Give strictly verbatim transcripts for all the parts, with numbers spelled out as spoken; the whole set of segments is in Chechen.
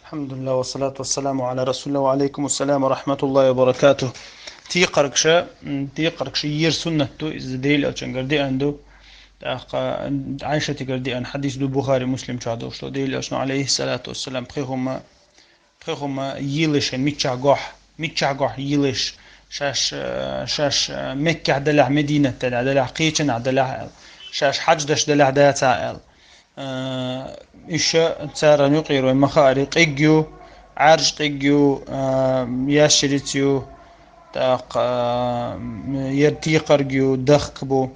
الحمد لله والصلاة والسلام على رسول الله وعليكم السلام ورحمة الله وبركاته. Текхаргаш, м, текхаргаш ер суннат ду, из Даьла Элчангара деана ду. ТӀаккха Ӏайшатагара деана хьадис ду, Бухари, Муслим чу ду, что Даьла Элчано, عليه الصلاة والسلام, пхи хӀума, пхи хӀума йийлаш, миччахьа гӀолла, миччахьа гӀолла йийлаш, шоаш, э, шоаш, э, Меккахь далехь, Мединате далехь, кхечанхьа далехь аьлла, шоаш хьадж деш далехь дацахь аьлла. Э, иштта царна юкъера вай ма хаара, къиг ю, Ӏаьржа къиг ю, э, ящерица ю, тӀаккха, э, ер текхарг ю, дахк бу.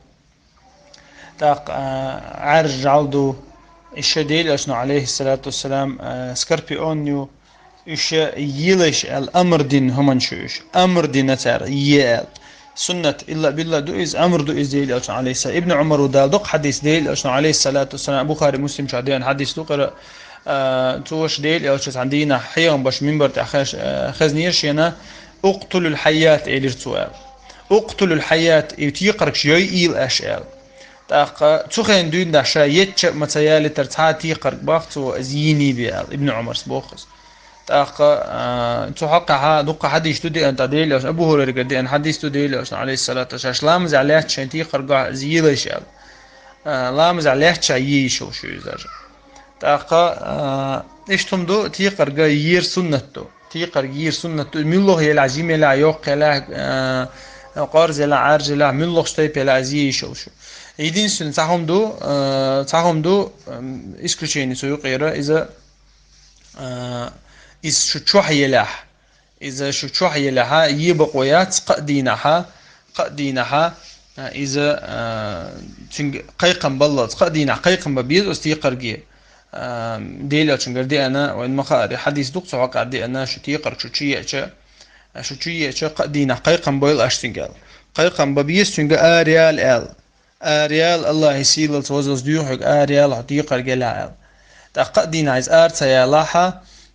ТӀаккха, э, Ӏаьржа жӀала ду. Иштта Даьла Элчано, عليه الصلاة والسلام, э, скорпион ю. Уж йийлаш аьлла амр дина хӀуманаш ю уж. Амр дина цар е аьлла. Суннат, илла билла ду из, амр ду из Даьла Элчано, عليه السلام. Ибн Ӏумара дала дукха хьадис Даьла Элчано, عليه الصلاة والسلام, Бухари, Муслим чу деана хьадис ду, къара, а, цо аш Даьла Элча цхьан дийнахьа хьехам беш минбар тӀа хеш-, а, хезнера шена, اقتلوا الحيات элира цо аьлла. اقتلوا الحيات, и текхаргаш йойла аш аьлла. ТӀаккха цу хенахь дуьйна даьхьа ша ечча а ма ца ялийтар цхьа а текхарг, бах цо, из йийна бе аьлла, Ибн Ӏумара боху из. ТӀаккха, а, цу хьокъехь дуккха хьадис ду деана, тӀаккха Даьла Элча, Абу ХӀурайрагара деана хьадис ду Даьла Элчано, عليه الصلاة والسلام, шоаш ламазехь лаьттача шайн текхаргахь из йийлаш аьлла. А, ламазехь лаьттача е йиш йолуш ю из даже. ТӀаккха, а, иштта хӀума ду, текхарг ер суннат ду. Текхарг ер суннат ду. Муьлхха елахь, жима елахь, йоккха елахь, а, къорза елахь, Ӏаьржа елахь, муьлххачу тайпа елахь, из е йиш йолуш ю. Единственное, цхьа хӀума ду, а, цхьа хӀума ду, м, исключение цу юкъера, иза, а, иза шу чохь елахь, иза шу чохь елахь, е бакъо яц кхаа дийнахь, кхаа дийнахь, а, иза, а, цуьнга кхайкхам баллалц, кхаа дийнахь кхайкхам бан беза оцу текхарге. А, Даьла Элчангара деана, вайна ма хаара, хьадис ду-кх цу хьокъехь деана, шу текхарг шу чу еача, а, шу чу еача кхаа дийнахь кхайкхам бойла аш цуьнга аьлла. Кхайкхам бан беза цуьнга, араяла аьлла. Араяла, АллахӀан сийлаллица, вазаллица дуьйхьа хьоьга, араяла хьо текхарг елахь аьлла. ТӀаккха кхаа дийнахь иза ара ца ялахь,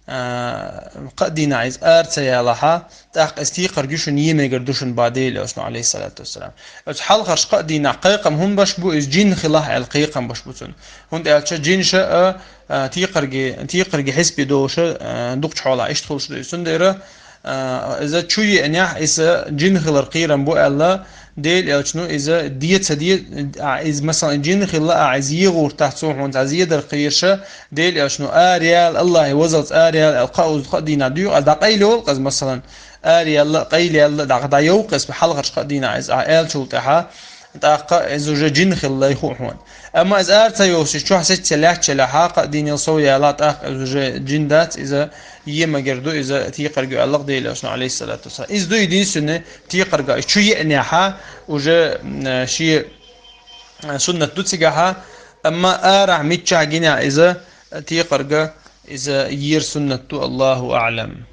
а, кхаа дийнахь иза ара ца ялахь, тӀаккха иза текхарг ю шуна, е мегар ду шуна, бах Даьла Элчано, عليه الصلاة والسلام. Оцу хьалхарчу кхаа дийнахь кхайкхам хӀунда беш бу, иза жин хилахь аьлла кхайкхам беш бу цунна. ХӀунда аьлча жинаш а, а, текхарге, текхарге хьесапе долуш а, а, дукхачу хьолахь иштта хуьлуш ду иза. Цундела, а, иза чу еанехь, иза жин хилар кхерам бу аьлла, Даьла Элчано иза де ца де, а, иза, масалан, жин хилла а, иза е гӀертахь цо хьуна цхьа зедар кхераш, Даьла Элчано араяла, АллахӀан вазаллица араяла аьлла, кхаа узу кхаа дийнахь дуьйхьа, а, дӀакъайлайовла-кх иза, масалан, араяла, къайлаяла, дӀа-, дӀайовла-кх иза хьалхарчу кхаа дийнахь иза, а, аьллачул тӀаьхьа, тӀаккха иза уже жин хилла хуу хьуна. Амма иза ара ца йовсуш, чохь сеццалц лаьтташ елахь, кхаа дийнахь сов ялахь, тӀаккха иза уже жин дац, иза е мегар ду, иза текхарг ю аьлла-кх Даьла Элчано, عليه الصلاة والسلام. Иза ду единственное, текхарг чу еанехь уже, м, шен, а, суннат ду цигахь, амма арахь миччахь гинехь иза, текхарг, иза ер суннат ду, الله أعلم.